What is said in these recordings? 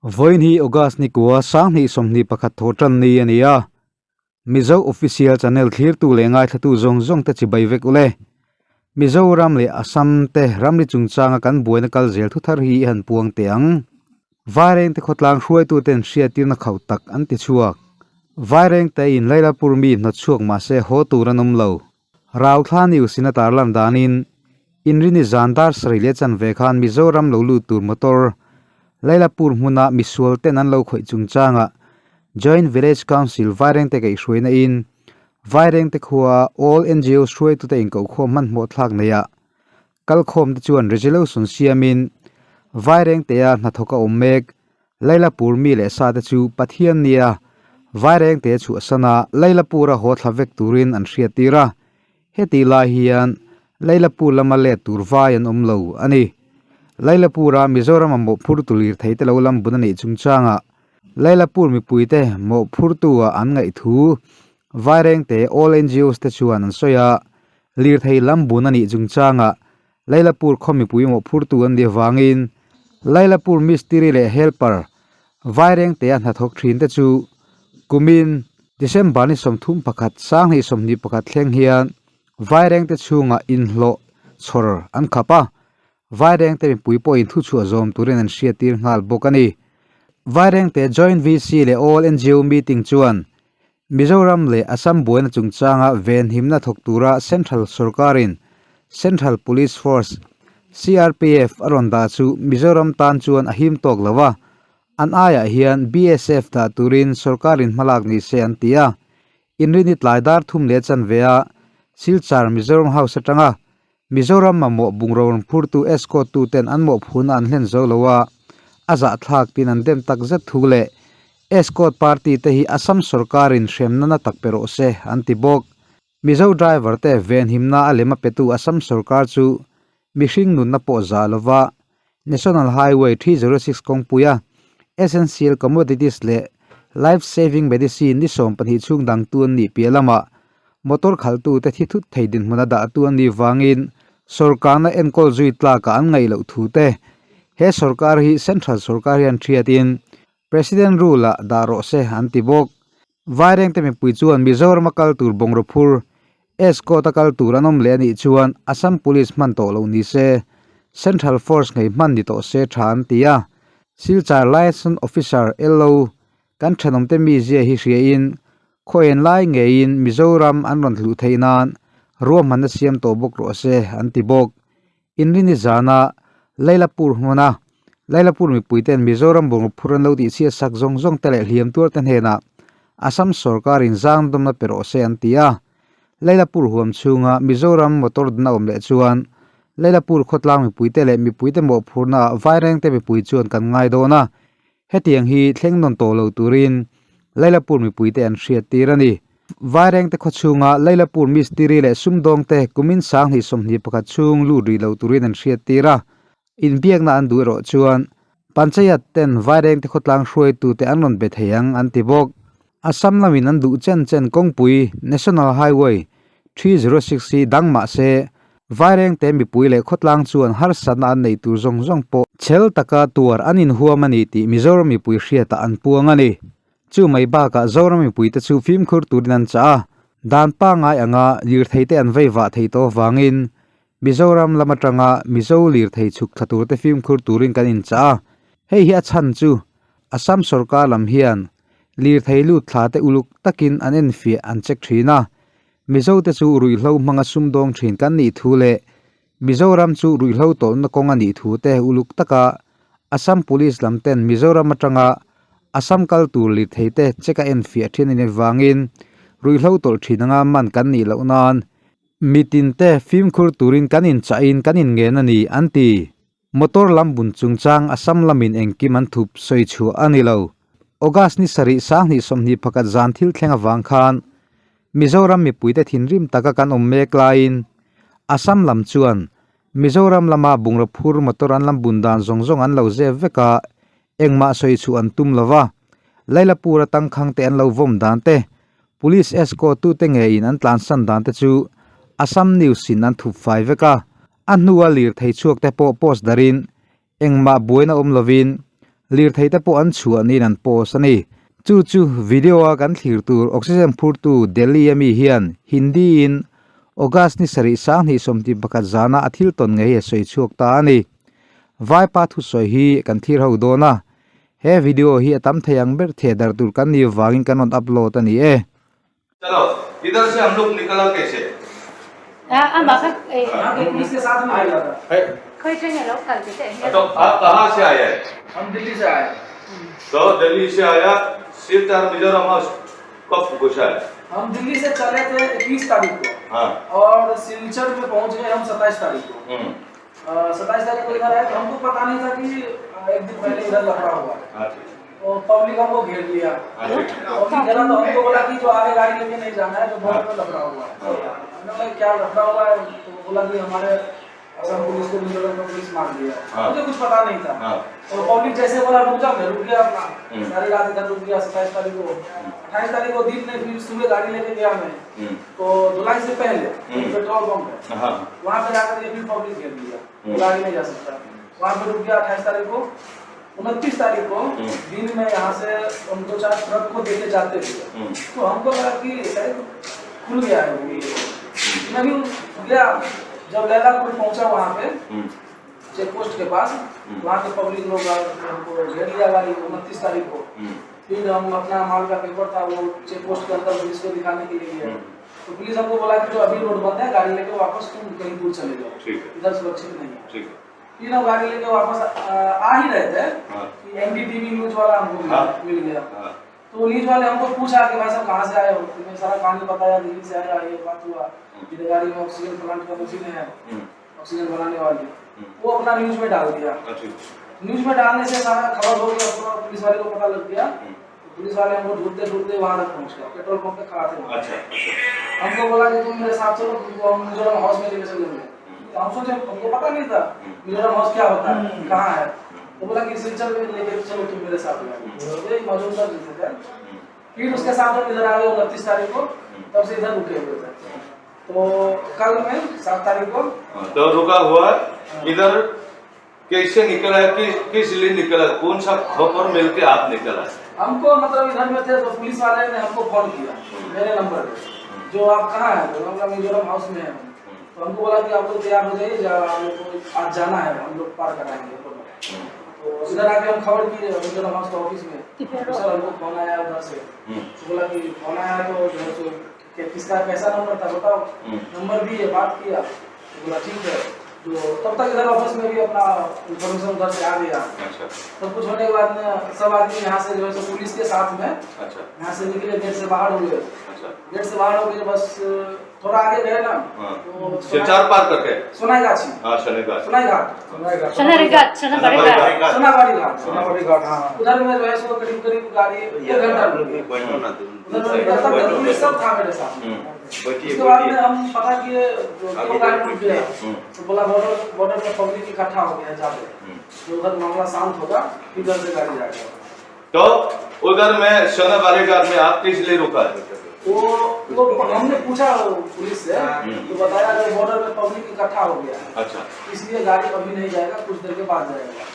Vawiin hi August ni kua 2021 thawhtan ni a ni a, Mizo Official Channel thlirtu leh ngaithlatu zawng zawng te chibai vek ule. Mizoram leh Assam te ramri chungchanga kan buaina kal zel thu thar hi i han puang teh ang. Vairengte khawtlang hruaituten hriattirna khauh tak an ti chhuak. Vairengte in Lailapur mi hnawtchhuak mahse haw tur an awm lo. Rauthla News in a tarlan danin Inrini zan dar sarih leh chanve khan Mizoram lo lut tur motor Lailapur hmuna misual ten an lo khawih chungchangah Joint Village Council Vairengte kaihhruaina in Vairengte khua All NGOs hruaitute inkohkhawm hmanhmawh thlak neiah kalkhawmte chuan resolution siamin Vairengtea hnathawk a awm mek Lailapur mi leh sate chu Pathian nia Vairengte chhuahsana Lailapura haw thla vek turin an hriattir a, hetih lai hian Lailapur lama let tur vai an awm lo a ni. Lailapura Mizorama mawhphurtu lirthei te lo lam bun a nih chungchangah Lailapur mipuite mawhphurtu-ah an ngaih thu Vairengte All NGOs te chuan an sawi a, lirthei lam bun a nih chungchangah Lailapur khaw mipui mawhphurtu an nih avangin Lailapur mistiri leh helper Vairengtea hnathawk thinte chu kumin December ni 31 2021 thleng hian Vairengte chhungah inhlawh chhawr an khap a, Vairengte mipui pawhin thuchhuah zawm turin an hriattir nghal bawk a ni. Vairengte Joint VC leh All NGO meeting chuan Mizoram leh Assam buaina chungchanga venhimna thawk tura Central sorkarin Central Police Force, CRPF, a rawn dah chu Mizoram tan chuan a him tawk lo a, an aiah hian BSF dah turin sorkarin hmalak ni se an ti a. Inrini tlai dar thum leh chanve a Silchar Mizoram House atanga Mizoram mamawh bungraw rawn phurtu escort tu ten an mawhphurna an hlen zo lo a, a zahthlak tin an dem tak zet thu leh escort party te hi Assam sorkarin hremna na tak pe rawh se an ti bawk. Mizo driver te venhimna a lem a petu Assam sorkar chu mihring nunna pawh zah lova National Highway 306 kawngpuia essential commodities leh life saving medicine ni 12 chhung dangtu an nih piah lamah motor khalhtute thi thut thei dinhmuna dahtu an nih vangin sorkarna enkawl zui tlakah an ngaih loh thu te he sorkar hi central sorkar hian hriatin President rule ah dah rawh se an ti bawk. Vairengte mipui chuan Mizoram a kal tur bungraw phur escort a kal tur an awm leh a nih chuan Assam Police hman tawh loh ni se, Central Force ngei hman ni tawh se tha an ti a. Silchar Liaison Officer, LO, kan thenawmte mizia hi hriain khawian lai ngeiin Mizoram an rawn hluh theih nan ruahmanna siam tawh bawk rawh se an ti bawk. Inrini zana Lailapur hmuna Lailapur mipuite'n Mizoram bungraw phur an lo tihchhiat sak zawng zawng te leh hliam tuar te hnenah Assam sorkarin zang dawmna pe rawh se an ti a. Lailapur huam chhunga Mizoram motor dna awm leh chuan Lailapur khawtlang mipuite leh mipuite mawhphurnaah Vairengte mipui chuan kan ngai dawn a, Hetiang hi thleng nawn tawh lo turin Lailapur mipuite an hriat tir a ni. Vairengte khaw chhunga Lailapur mistiri leh sumdawngte kumin 2021 chhung lut rih lo turin an hriat tir a. Inbiakna an duh erawh chuan Panchayat ten Vairengte khawtlang hruaitute an rawn be thei ang an ti bawk. Assam lamin an duh chen chen kawngpui National Highway 306 hi dang mah se, Vairengte mipui leh khawtlang chuan harsatna an neih tur zawng zawng pawh chhel taka tuar an inhuam a ni tih Mizoram mipui hriatah an puang a ni. Chu mai bakah Zoram mipuite chu fimkhur turin an chah a, dan pangngai anga lirtheite an vei vah thei tawh avangin Mizoram lam atanga Mizo lirthei chhuk thla turte fimkhur turin kan inchah a, hei hi a chhan chu Assam sorkar lam hian lirthei lut thla te uluk takin an enfiah an check thin a, Mizote chu ruihhlo hmanga sumdawng thin kan nih thu leh Mizoram chu ruihhlo tawlhna kawng a nih thu te uluk taka Assam Police lam ten Mizoram atanga Assam kal tur lirthei te check a enfiah thin a nih avangin ruihhlo tawlh thin anga man kan nih loh nan mitin te fimkhur turin kan inchahin kan inngen a ni an ti. Motor lam bun chungchang Assam lamin engkim an thup sawi chhuah a ni lo. August ni sarih 2021 zan thil thleng avang khan Mizoram mipuite thinrim taka kan awm mek laiin Assam lam chuan Mizoram lama bungraw phur motor an lam bun dan zawng zawng an lo zep vek a, engmah sawi chhuah an tum lo va. Lailapur atang khangte an lo vawm dan te, Police escort tute ngeiin an tlansan dan te chu Assam News in an thup fai vek a. A hnua lirthei chhuak te pawh post darin engmah buaina awm lovin Lirthei te pawh an chhuah niin an post a ni. Chu chu video a kan thlir tur oxygen phurtu Delhi a mi hian Hindi in August ni sarih 2021 zana a thil tawn ngei a sawi chhuak ta a ni. Vaipa thusawi hi kan thlir ho dawn a, he video hi a tam thei ang ber theh darh tur kan nih vangin kan rawn upload a ni e. Chalo, idhar se hum log nikala kaise? To aap kaha se aaye hai? Hum Delhi se aaye. To Delhi se aaya, Silchar Mizoram house kab ghusa hai? Hum Delhi se chale the 21 तारीख को हाँ और सिलचर में पहुंच गए हम 27 तारीख को। 27 तारीख को इधर आए तो हमको पता नहीं था कि एक दिन पहले इधर लफड़ा हुआ है। हाँ ठीक। तो पब्लिक हमको घेर लिया। हाँ ठीक। पब्लिक घेरा तो हमको बोला कि जो आगे गाड़ी लेके नहीं जाना है, जो बॉर्डर में लफड़ा हुआ है। हमने बोला क्या लफड़ा हुआ है, तो बोला कि हमारे असम पुलिस को मिजोरम में पुलिस मार दिया। मुझे कुछ पता नहीं था। तो पब्लिक जैसे बोला रुक जाओ, मैं रुक गया अपना। सारी रात इधर रुक गया 27 तारीख को। 28 तारीख को दिन में फिर सुबह गाड़ी लेके गया मैं। तो धुलाई से पहले पेट्रोल पंप है, वहाँ पे जाकर ये फिर पब्लिक घेर लिया, गाड़ी नहीं जा सकता। वहाँ पे रुक गया 28 तारीख को। 29 तारीख को दिन में यहाँ से हम 2-4 ट्रक को देखे जाते थे, तो हमको लगा कि शायद खुल गया है वो। मैं भी गया, जब लैलापुर पहुंचा वहाँ पे चेक पोस्ट के पास, वहाँ के पब्लिक लोग हमको घेर लिया गाड़ी 29 तारीख को। फिर हम अपना माल का पेपर था वो चेक पोस्ट के अंदर पुलिस को दिखाने के लिए गए, तो पुलिस हमको बोला कि जो अभी रोड बंद है, गाड़ी लेके वापस तुम कहीं दूर चले जाओ, इधर सुरक्षित नहीं है। ठीक है। फिर हम गाड़ी लेके वापस आ ही रहे थे कि एनडीटीवी न्यूज वाला हमको मिल गया। तो न्यूज वाले हमको पूछा कि भाई साहब कहाँ से आए हो, तो मैं सारा कहानी बताया, दिल्ली से आया, ये बात हुआ, इधर गाड़ी में ऑक्सीजन प्लांट का मशीन है, ऑक्सीजन बनाने वाली, वो अपना न्यूज में डाल दिया। न्यूज में डालने से सारा खबर हो गया, पूरा पुलिस वाले को पता लग गया। तो पुलिस वाले हमको ढूंढते ढूंढते वहाँ तक पहुँच गया, पेट्रोल पंप पे खड़ा थे वहाँ। हमको बोला कि तुम मेरे साथ चलो, तुमको हम मिजोरम हाउस में लेके चलेंगे। तो हम सोचे, हमको पता नहीं था मिजोरम हाउस क्या होता है, कहाँ है। तो बोला कि सिलचर में लेके चलो तुम मेरे साथ। मजूमदार जी थे। फिर उसके साथ हम इधर आ गए 29 तारीख को, तब से इधर रुके हुए थे। तो कल में 7 तारीख को तो रुका हुआ इधर कैसे निकला है, किस लिए निकला, कौन सा खबर मिल के आप निकला है? हमको मतलब इधर में थे तो पुलिस वाले ने हमको फोन किया मेरे नंबर पे, जो आप कहाँ हैं, तो हम मिजोरम हाउस में हैं। तो हमको बोला कि आप लोग तैयार हो जाइए, आप लोग को आज जाना है, हम लोग पार कराएंगे। तो इधर आके हम खबर किए मिजोरम हाउस के ऑफिस में, तो सर हमको फोन आया उधर से, तो बोला कि फोन आया तो जो है सो किसका कैसा नंबर था बताओ, नंबर दिए, बात किया, तो बोला ठीक है। तो तब तक इधर ऑफिस में भी अपना इन्फॉर्मेशन उधर से आ गया। सब कुछ होने के बाद में सब आदमी यहाँ से जो है सो पुलिस के साथ में यहाँ से निकले, गेट से बाहर हो गए। गेट से बाहर हो गए, बस थोड़ा आगे गए ना, तो सिलचर पार करके सोनाईगाछी। हाँ, सोनाईघाट। सोनाईघाट। सोनारीघाट, सोनाबाड़ी घाट। सोनाबाड़ी घाट। सोनाबाड़ी घाट, हाँ। उधर में जो है सो करीब करीब गाड़ी 1 घंटा रुक गई। उधर में तब तक पुलिस सब था मेरे साथ। उसके बाद में हम पता किए क्यों गाड़ी रुक गया, तो बोला बॉर्डर में पब्लिक इकट्ठा हो गया ज्यादा, तो उधर मामला शांत होगा इधर से गाड़ी जाएगा। तो उधर में सोनाबाड़ी घाट में आप किस लिए रुका है? वो हमने पूछा पुलिस से, तो बताया कि बॉर्डर में पब्लिक इकट्ठा हो गया है। इसलिए गाड़ी अभी नहीं जाएगा, कुछ देर के बाद जाएगा,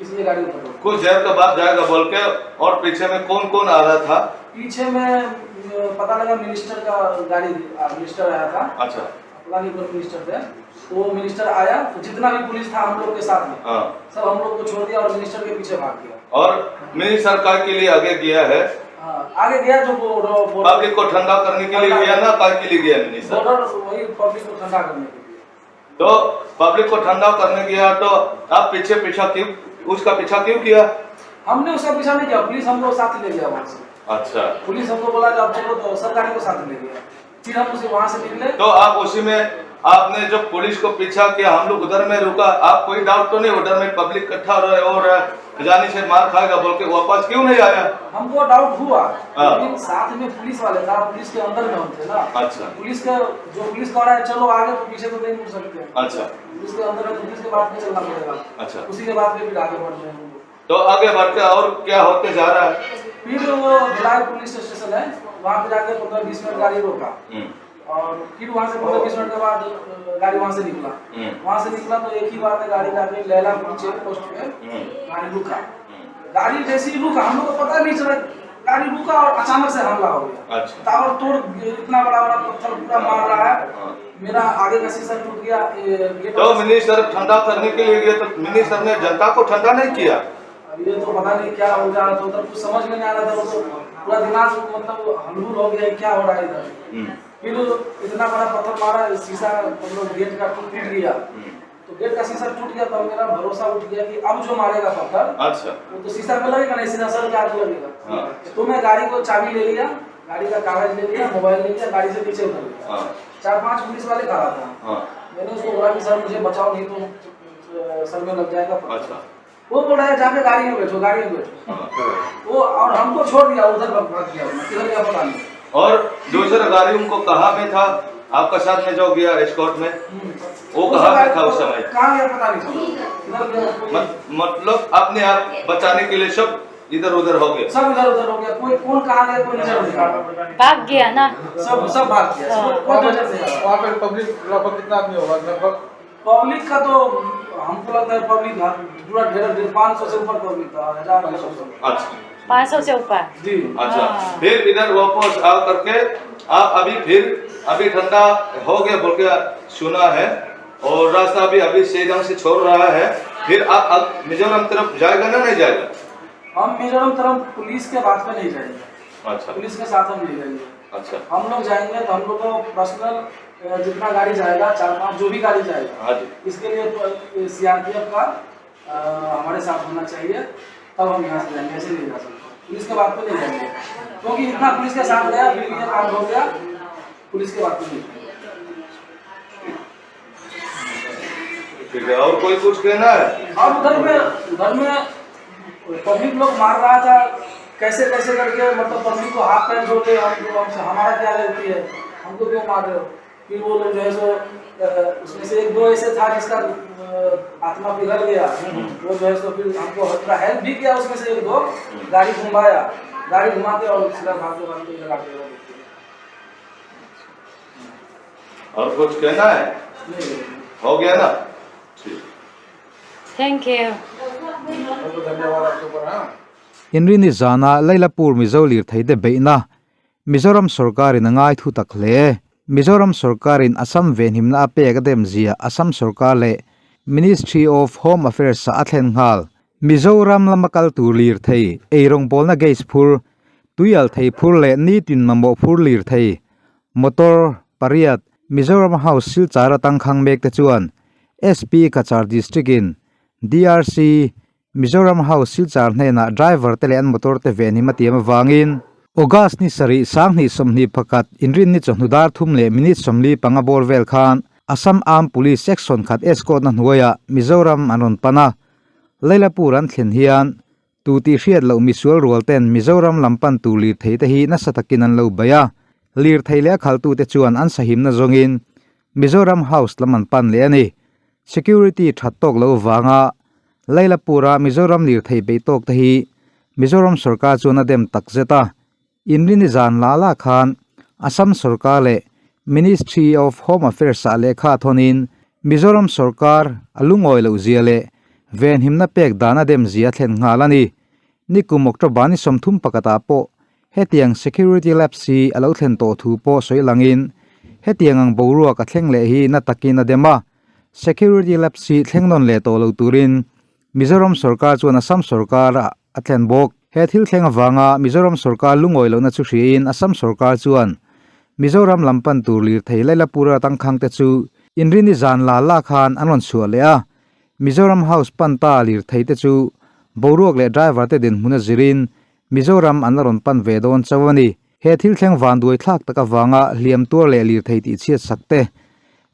इसलिए गाड़ी उधर रुकी। कुछ देर के बाद जाएगा बोल के। और पीछे में कौन कौन आ रहा था? पीछे में पता लगा मिनिस्टर का गाड़ी, मिनिस्टर आया था। पता नहीं कौन मिनिस्टर थे, तो वो मिनिस्टर आया, तो जितना भी पुलिस था हम लोग के साथ में, सब हम लोग को छोड़ दिया और मिनिस्टर के पीछे भाग गया। और मिनिस्टर का के लिए आगे गया है? हाँ, आगे गया जो वो पब्लिक को ठंडा करने के लिए गया ना, का के लिए गया मिनिस्टर? बॉर्डर वही पब्लिक को ठंडा करने के लिए। तो पब्लिक को ठंडा करने गया तो आप पीछे पीछा क्यों, उसका पीछा क्यों किया? हमने उसका पीछा नहीं किया, पुलिस हमको साथ ले गया वहाँ से। पुलिस हमको बोला जब चलो, तो सरकारी को साथ ले गया, फिर हम उसे वहाँ से निकले। तो आप उसी में आपने जब पुलिस को पीछा किया, हम लोग उधर में रुका, आप कोई डाउट तो नहीं उधर में पब्लिक इकट्ठा हो रहा है और जानी से मार खाएगा बोल के वापस क्यों नहीं आया? हमको डाउट हुआ, लेकिन साथ में पुलिस वाले था, पुलिस के अंदर में हम थे ना। पुलिस का जो पुलिस कह रहा है चलो आगे, तो पीछे तो नहीं मुड़ सकते। पुलिस के अंदर में तो पुलिस के बाद में चलना पड़ेगा। उसी के बाद में फिर आगे बढ़ रहे हैं हम लोग। तो आगे बढ़ के और क्या होते जा रहा है? फिर वो भिलाई पुलिस स्टेशन है, वहाँ पे जाकर 15-20 मिनट गाड़ी रोका और फिर वहाँ से 15-20 मिनट के बाद गाड़ी वहाँ से निकला। वहाँ से निकला तो एक ही बार में गाड़ी जाके लैलापुर चेक पोस्ट पे गाड़ी रुका। गाड़ी जैसी रुका हम लोग को पता नहीं चला गाड़ी रुका और अचानक से हमला हो गया अच्छा। ताबड़तोड़ इतना बड़ा बड़ा पत्थर पूरा मार रहा है हाँ। मेरा आगे का शीशा टूट गया ये गेट तो मिनिस्टर ठंडा करने के लिए गए तो मिनिस्टर ने जनता को ठंडा नहीं किया अब ये तो पता नहीं क्या हो गया तो उधर कुछ समझ में नहीं आ रहा था वो तो पूरा दिमाग मतलब हलबुल हो गया क्या हो रहा है इधर हम्म। फिर इतना बड़ा पत्थर मारा शीशा मतलब गेट का टूट गया हम्म। तो गेट का शीशा टूट गया तो मेरा भरोसा उठ गया कि अब जो मारेगा पत्थर अच्छा वो तो शीशा पे लगेगा नहीं सीधा सर के आगे लगेगा हाँ। तो मैं गाड़ी को चाबी ले लिया गाड़ी का कागज ले लिया मोबाइल ले लिया गाड़ी से पीछे उतर गया हाँ। चार पांच पुलिस वाले खड़ा था हाँ। मैंने उसको बोला कि सर मुझे बचाओ नहीं तो सर में लग जाएगा पत्थर। अच्छा वो बोला है जाके गाड़ी में बैठो गाड़ी में बैठो हाँ। वो और हमको छोड़ दिया उधर भाग गया किधर गया पता नहीं और दूसरा गाड़ी उनको कहाँ में था आपका साथ में जो गया एस्कॉर्ट में वो कहाँ में था उस समय कहाँ गया पता नहीं किधर गया कोई- मतलब अपने आप बचाने के लिए सब इधर उधर हो गए सब इधर उधर हो गया कोई कौन कहाँ गया कोई नजर नहीं आ रहा भाग गया ना सब सब भाग गया हाँ। कोई नजर नहीं आ रहा वहाँ पे पब्लिक लगभग कितना आदमी होगा लगभग पब्लिक का तो हमको लगता है पब्लिक पूरा ढेर ढेर 500 से ऊपर पब्लिक था हजार 150। अच्छा 500 से ऊपर जी अच्छा हाँ। फिर इधर वापस आ करके आप अभी फिर अभी ठंडा हो गया बोल के सुना है और रास्ता भी अभी सही ढंग से छोड़ रहा है फिर आप अब मिजोरम तरफ जाएगा ना नहीं जाएगा हम मिजोरम तरफ पुलिस के बात पे नहीं जाएंगे अच्छा पुलिस के साथ हम नहीं जाएंगे अच्छा हम लोग जाएंगे तो हम लोग को पर्सनल जितना गाड़ी जाएगा चार पांच जो भी गाड़ी जाएगा हाँ जी इसके लिए सीआरपीएफ का अ, हमारे साथ होना चाहिए तब हम यहाँ से जाएंगे ऐसे नहीं जा सकते पुलिस के बात पे नहीं जाएंगे क्योंकि इतना पुलिस के साथ गया फिर ये काम हो गया पुलिस के बात पे नहीं जाएंगे। ठीक है और कोई कुछ कहना है और उधर में पब्लिक लोग मार रहा था कैसे कैसे करके मतलब पब्लिक को हाथ पैर जोड़ के हम हमसे हमारा क्या गलती है हमको क्यों मार रहे हो फिर वो लोग जो है सो उसमें से एक दो ऐसे था जिसका आत्मा पिघल गया वो जो है सो फिर हमको थोड़ा हेल्प भी किया उसमें से एक दो गाड़ी घुमाया गाड़ी घुमा के और सीधा भागते भागते इधर आके इधर रुक गए। और कुछ कहना है नहीं हो गया ना ठीक thank you बहुत बहुत धन्यवाद आपके ऊपर हाँ Inrini zana Lailapur Mizo lirthei te beihna Mizoram sorkarin a ngai thu tak hle. Mizoram sorkarin Assam venhimna a pek a dem zia Assam sorkar leh Ministry of Home Affairs ah a thlen nghal. Mizoram lama kal tur lirthei eirawngbawlna gas phur, tuial thei phur leh nitin mamawh phur lirthei motor pariat Mizoram House Silchar atang khang mek te chuan SP Cachar District in DRC Mizoram House Silchar hnenah driver te leh an motor te venhim a tiam avangin August ni sarih 2021 inrinni chawhnu dar thum leh minute 45 bawr vel khan Assam Armed Police section khat escort na hnuaiah Mizoram an rawn pan a, Lailapur an thlen hian tu tih hriat loh misual rual ten Mizoram lam pan tur lirthei te hi nasa takin an lo bei a, lirthei leh a khaltu te chuan an sahimna zawngin Mizoram House lam an pan leh a ni. Security that tawk loh vanga Lailapura Mizoram lirthei bei tawk te hi Mizoram sorkar chuan a dem tak zet a, Inrini zan la la khan Assam sorkar leh Ministry of Home Affairs ah lehkha thawnin Mizoram sorkar a lungawi loh zia leh venhimna pek dan a dem zia thlen nghal a ni. Nikum October ni 31 ah pawh hetiang security lapse hi a lo thlen tawh thu pawh sawi langin hetiang ang boruak a thleng leh hi na takin a dem a, security lapse hi thleng nawn leh tawh lo turin Mizoram sorkar chuan Assam sorkar ah a thlen bawk. He thil thleng avanga Mizoram sorkar lungawi lohna chu hriain Assam sorkar chuan Mizoram lam pan tur lirthei Lailapura tangkhang te chu inrini zan la la khan an rawn chhuah leh a, Mizoram House pan ta lirthei te chu boruak leh driver te dinhmun a zirin Mizoram an la rawn pan ve dawn chauh a ni. He thil thleng van duai thlak tak avanga hliam tuar leh lirthei tih chhiat sak te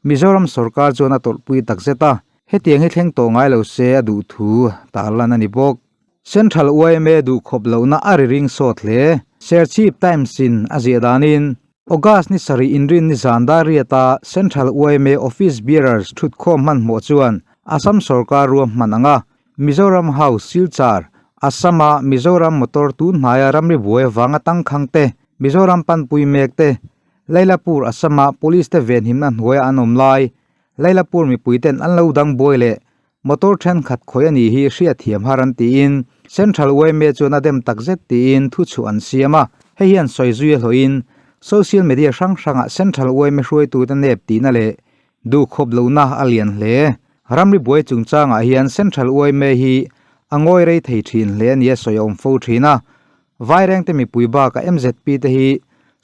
Mizoram sorkar chuan a tawlhpui takzet a, hetiang hi thleng tawh ngai lo se a duh thu tarlan a ni bawk. Central yma duh khawp lohna a ri ring sawt hle. Serchhip Times in a ziah danin August ni sarih inrin ni zan dar riata Central yma Office Bearers thutkhawm hmanhmawh chuan Assam sorkar ruam hman ang a, Mizoram House Silchar, Assam-a Mizoram motor tun hnaia ramri buai avanga tangkhang te, Mizoram panpui mek te, Lailapur Assam-a Police te venhimna hnuaia an awm lai, Lailapur mipui ten an lo dang buai leh. Motor thenkhat khawih a nih hi hriatthiam har an tiin Central yma chuan a dem takzet tiin thuchhuah an siam a. Hei hian sawi zui a hlawhin social media hrang hrangah Central yma hruaitute nep tihna leh duhkhawp lohna a lian hle. Ramri buai chungchangah hian Central yma hi a ngawi rei thei thin hle a nia sawi a awm fo thin a. Vairengte mipui bakah mzp te hi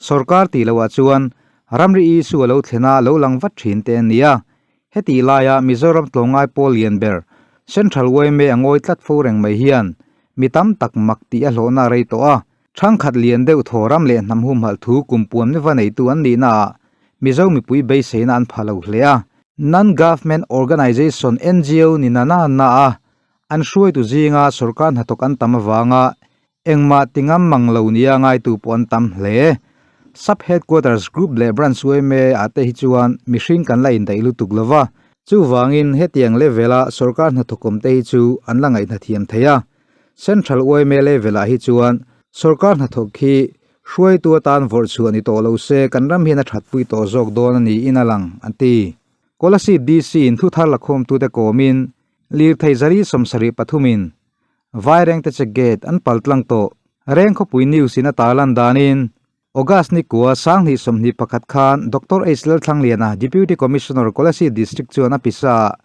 sorkar tih lohah chuan ramri issue a lo thlen a lo lang vat thin te a ni a. Hetih laia Mizoram tlawmngai pawl lian ber Central yma a ngawi tlat fo reng mai hian mi tam tak mak tih a hlawhna a rei tawh a. Thangkhat lian deuh thaw ram leh hnam humhalh thu kum puan neva neitu an nihnaah Mizo mipui beiseina an pha lo hle a. Non-Government Organisation, ngo, ni na na na a, an hruaitu zinga sorkar hnathawk an tam avanga Engmah ti ngam mang lo nia ngaitu pawh an tam hle. Sub Headquarters Group leh Branch yma ah te hi chuan mihring kan la indaih lutuk lo va, chuvangin hetiang level a sorkar hnathawkawm te hi chu an la ngaihna thiam thei a. Central yma level ah hi chuan sorkar hnathawk hi hruaitu atan vawrh chhuah ni tawh lo se kan ram hian a thatpui tawh zawk dawn a niin a lang, an ti. Kolasib DC in thuthar lakhawmtute kawmin lirthei zali 73 in Vairengte che gate an pal tlang tawh. Reng khawpui news in a tarlan danin August ni kua 2021 khan Doctor H Lalthlangliana Deputy Commissioner Kolasib District chuan a pisa ah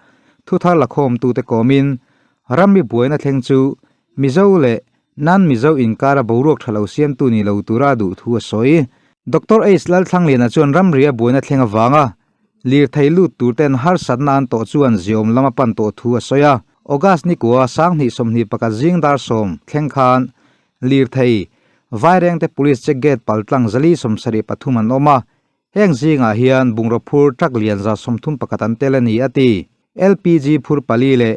thuthar lakhawmtute kawmin ramri buaina thleng chu Mizo leh non-Mizo inkara boruak tha lo siamtu ni lo tura duh thu a sawi. Doctor H Lalthlangliana chuan ramria buaina thleng avanga Lirthei lut tur ten harsatna an tawh chuan ziawm lama pan tawh thu a sawi a. August ni kua 2021 zing dar 10 thleng khan lirthei Vairengte Police check gate paltlang 473 an awm a. Heng zingah hian bungraw phur truck lian 131 an tel a ni a ti. LPG phur pali leh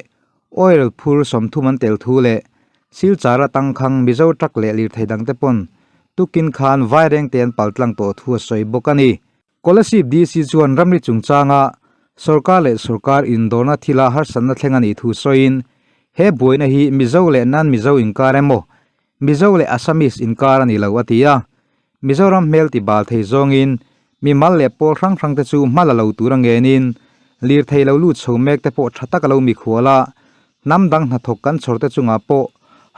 oil phur 30 an tel thu leh Silchar atangkhang Mizo truck leh lirthei dangte pawn tukin khan Vairengte an paltlang tawh thu a sawi bawk a ni. Kolasib DC chuan ramri chungchanga sorkar leh sorkar indawrna thila harsatna thleng a nih thu sawiin, he buaina hi Mizo leh non-Mizo inkar emaw, Mizo leh Assamese inkar a ni lo a ti a. Mizoram hmel ti bal thei zawngin mimal leh pawl hrang hrangte chu hma la lo tur a ngenin, lirthei lo lut chho mek te pawh tha tak a lo mikhual a, hnam dang hnathawk kan chhawrte chungah pawh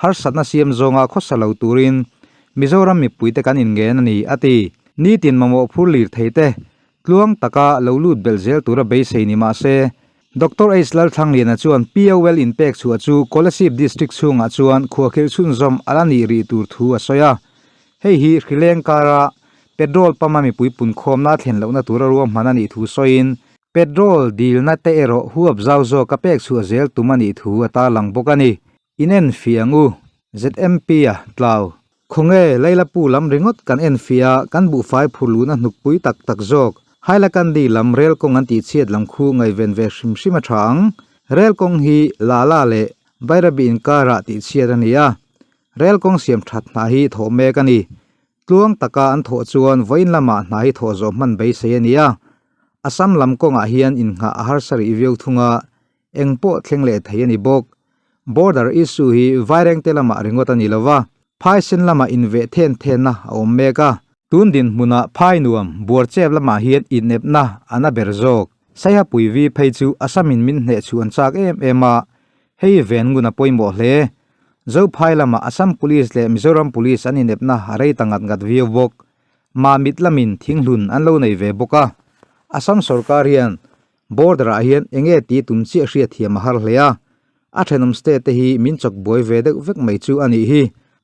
harsatna siam zawnga khawsa lo turin Mizoram mipuite kan inngen a ni, a ti. Nitin mamawh phur lir thei te tluang taka lo lut belh zel tura beisei ni mah se, Doctor H Lalthlangliana chuan POL inpek chhuah chu Kolasib District chhungah chuan khuahkhirh chhunzawm a la nih rih tur thu a sawi a. Hei hi hrileng kara petrol pump a mipui punkhawmna a thlen lohna tura ruahman a nih thu sawiin, Petrol dilna te erawh huap zau zawk a pek chhuah zel tum a nih thu a tarlang bawk a ni. In enfiah ang u, ZMP a tlau. Khawnge Leilapu lam ringawt kan enfiah a, kan buhfai phur luhna hnukpui tak tak zawk. Hailakandi lam rel kawng an tihchhiat lam khu ngaihven ve hrim hrim a tha ang. Rel kawng hi Lala leh Bairabi inkarah tihchhiat a ni a. Rel kawng siam that hna hi thawh mek a ni. Tluang taka an thawh chuan vawiin lamah hna hi thawh zawh hman beisei a ni a. Assam lam kawngah hian innghah a harsa rih viau thung a, eng pawh thleng leh thei a ni bawk. Border issue hi Vairengte lamah ringawt a ni lo va, phaisen lamah inveh then thenna a awm mek a. Tun dinhmunah phai nuam buarchep lamah hian inepna a na ber zawk. Saihapui vi phei chu Assamin min hneh chhuh an chak em em a, hei ven ngun a pawimawh hle. Zophai lamah Assam Police leh Mizoram Police an inepna a rei ta ngat ngat viau bawk. Mamit lamin thinghlun an lo nei ve bawk a. Assam sorkar hian border ah hian eng nge tih tum chiah hriatthiam a har hle a. A thenawm state te hi min chawk buai ve deuh vek mai chu a nih hi.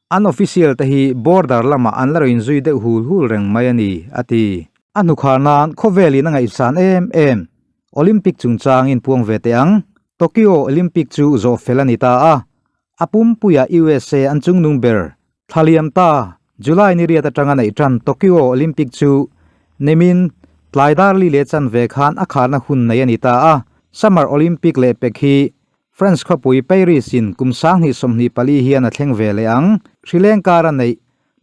An official te hi border lamah an la rawn zui deuh hul hul reng mai a ni, a ti. A hnukhar nan khawvelin a ngaihsan em em. Olympic chungchangin puang ve teh ang. Tokyo Olympic chu zawh fel a ni ta a, a pumpuiah USA an chungnung ber. Thla liam ta, July ni riat atanga neih tan Tokyo Olympic chu nimin tlai dar li leh chanve khan a kharna hun nei a ni ta a. Summer Olympic leh pek hi France khawpui Paris in kum 2024 hian a thleng ve leh ang. Hrileng kara neih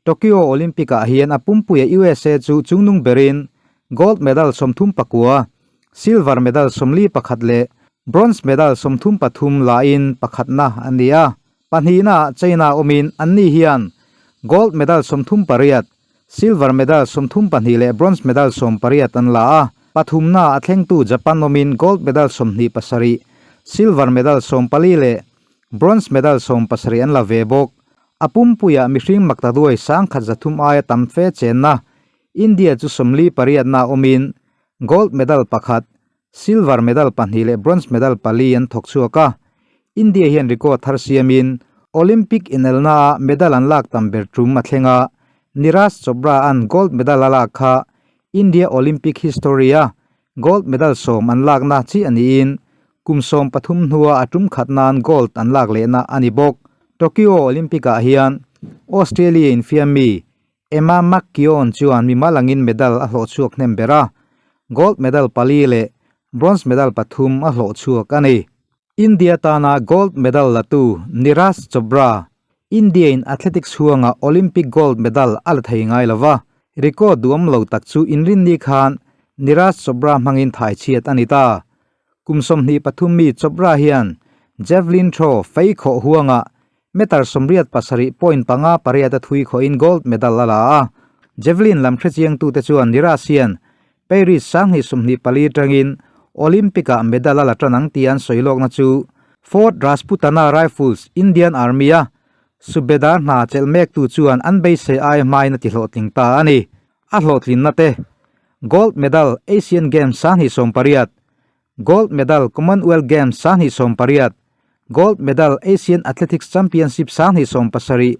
Tokyo Olympic ah hian a pumpuia USA chu chungnung berin gold medal 39, silver medal 41 leh bronze medal 33 lain pakhatna a ni a. Pahnihna ah China awmin anni hian gold medal 38, silver medal 32 leh bronze medal 18 an la a. Pathumna a thlengtu Japan awmin gold medal 27, silver medal 14 leh bronze medal 17 an la ve bawk. A pumpuiah mihring maktaduai 1300 aia tam fe chenna India chu 48na awmin gold medal pakhat, silver medal pahnih leh bronze medal pali an thawk chhuak a. India hian record thar siamin Olympic inelnaah medal an lak tam ber tum a thleng a, Neeraj Chopra-a'n gold medal a lak kha India Olympic history-a gold medal sawm an lakna chi a niin kum 13 hnua a tum khat nan gold an lak lehna a ni bawk. Tokyo Olympic-ah hian Australia infiam mi Emma McKeon chuan mimal angin medal a hlawh chhuak hnem ber a, gold medal pali leh bronze medal pathum a hlawh chhuak a ni. India tana gold medal latu Neeraj Chopra, India-in athletics huanga Olympic gold medal a la thei ngai lo va, record duam lo tak chu inrinni khan Neeraj Chopra hmangin thai chhiat a ni ta. Kum 23 mi Chopra hian javelin throw fei khawh huanga meter 87.58 a thui khawhin gold medal a la a. Javelin lam hrechiangtute chuan Neeraj hian Paris 2024 tangin Olympic-ah medal a la tan ang tih an sawi lawkna chu Fort Rajputana Rifles Indian Army-a Subedar hna chelh mektu chuan an beisei ai hmain a ti hlawhtling ta a ni. A hlawhtlinna te Gold medal Asian Games 2018, Gold medal Commonwealth Games 2018, Gold medal Asian Athletics Championship 2017,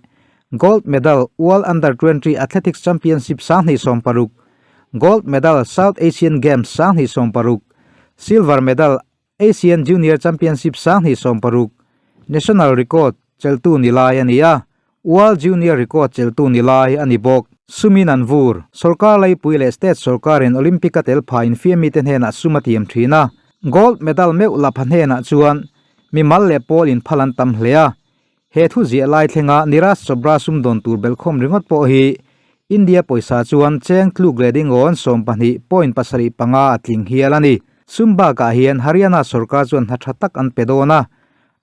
Gold medal World Under 20 Athletics Championship 2016, Gold medal South Asian Games 2016, Silver medal Asian Junior Championship 2016, National record cheltu ni lai a ni a, World Junior record cheltu ni lai a ni bawk. Sumin an vur, sorkar laipui leh state sorkarin Olympic a tel pha infiam mite hnenah sum a tiam thin a, gold medal meuh la pha hnenah chuan mimal leh pawl inphal an tam hle a. He thu ziah lai thlenga Neeraj Chopra sum dawn tur belhkhawm ringawt pawh hi India pawisa chuan cheng tluk leh dingawn 12.75 a tling hial a ni. Sum bakah hian Haryana sorkar chuan hna tha tak an pe dawn a,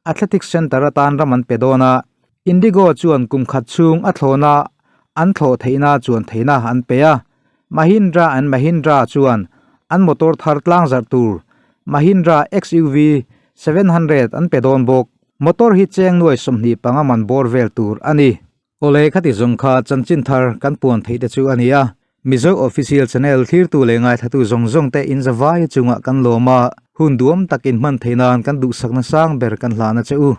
Athletics Centre atan ram an pe dawn a, Indigo chuan kum khat chhung a thlawhna an thlawh theihna chuan theihna an pe a, Mahindra and Mahindra chuan an motor thar tlang zarh tur Mahindra XUV 700 an pe dawn bawk. Motor hi cheng nuai 25 man bawr vel tur a ni. Awle khati zawng kha chanchin thar kan puan theih te chu a ni a, Mizo Official Channel thlirtu leh ngaithlatu zawng zawng te inzavai chungah kan lawm a, hun duam takin hman theih nan kan duhsakna sang ber kan hlahna che u.